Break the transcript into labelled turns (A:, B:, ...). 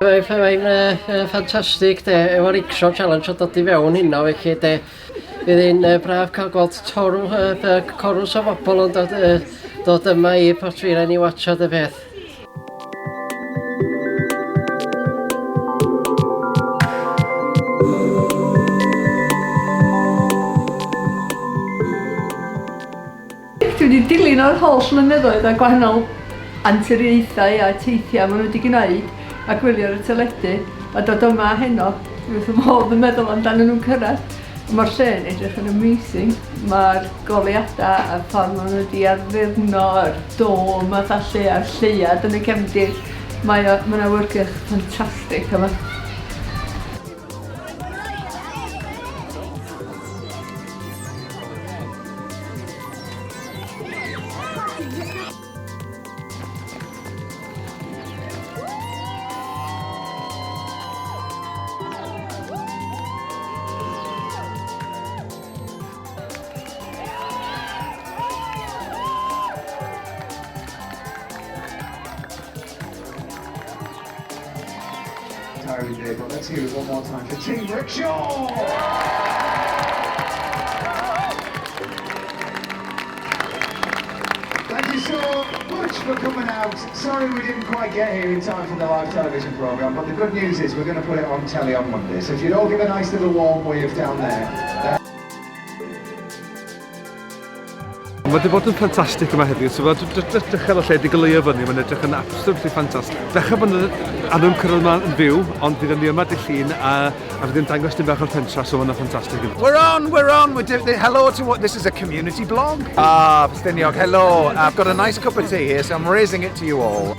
A: Mae'n ffantastig de, efo Rickshaw Challenge o dod i fewn hynna felly de. Fydd hi'n braf cael gweld torw, corws o bobl yn dod, dod yma i Portfeiran i watchad y peth.
B: Dwi wedi dilyn o'r holl flynyddoedd a gwahanol anturiaethau a teithiau maen nhw wedi gwneud a gwylio ar y teledu a dod yma heno. Dwi wrth fy modd yn meddwl amdanyn nhw'n cyrraedd. Mae'r lle yn edrych yn amazing. Mae'r goleuadau a'r ffordd maen nhw wedi addurno, yr dome a ballu a'r lleuad yn y cefndir. Mae o, mae'n awyrgylch ffantastig yma.
C: Entirely there, but let's hear it one more time for Team Rickshaw! Thank you so much for coming out. Sorry we didn't quite get here in time for the live television programme, but the good news is we're going to put it on telly on Monday. So if you'd all give a nice little warm wave down there.
D: Mae wedi bod yn ffantastig yma heddiw, so mae dechrau y lle wedi goleuo fyny, mae'n edrych yn absolutely ffantastig. Dechrau bod yn anwm cyrraedd yma yn fyw, ond fydd ni yma dy llun a, a fydd yn dangos dim bach o'r pentra, so mae'n ffantastig.
C: We're on, we're on, we're doing, hello to what, this is a community blog. Ah, Ffestiniog, hello. I've got a nice cup of tea here, so I'm raising it to you all.